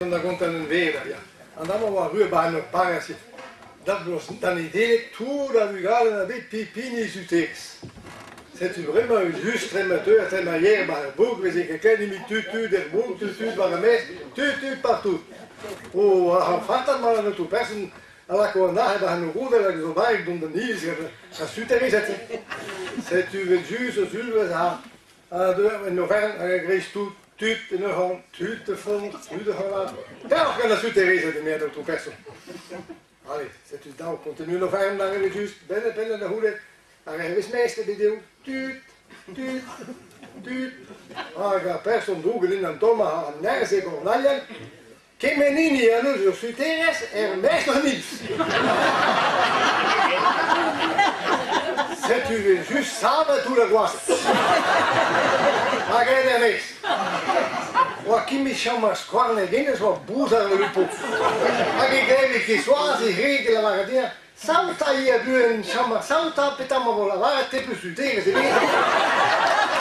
Da gontañ un vevenn ya. An dra-mañ 'oa arru 'ba 'n ur parrez da bloaz da Nedeleg tout ar vugale 'oa bet pep hini suterez. Setu bremañ eus trema teuer trema yer 'ba ar bourk 'veze ket ken nemet tud tud er bourk tud tud war ar maez tud tud partout. O ar fartan 'ma an aotrou person a lako an arc'h 'ba 'n o rodell hag zo barrek dont d'an iliz gant ar suterezed. Setu evel-just ur sulvezh ha A deu en oferenn hag a-greiz-tout, tud en ur c'horn, tud e font, tud e c'horn all. Peoc'h gant ar suterezed, eme an aotrou person. Allez, setu dav kontinuiñ an oferenn war evel-just, benn ha penn da c'houde. Hag hervez mestr ebet eo tud, tud, tud. Hag ar person droug en an tommañ a nerzh e gornailhenn. Kement hini a neus ur suterez er mestr an iliz. Setu just savet tout ar gwazed. Hag aet er-maez. Oa ket chom ar skouarn hennezh oa bouzar evel ur paotr. Hag e gleve ket Soaz e wreg e lavare dezhañ Saotañ ivez buan chom ar saotañ petra ma vo lavaret te 'peus suterez ebet.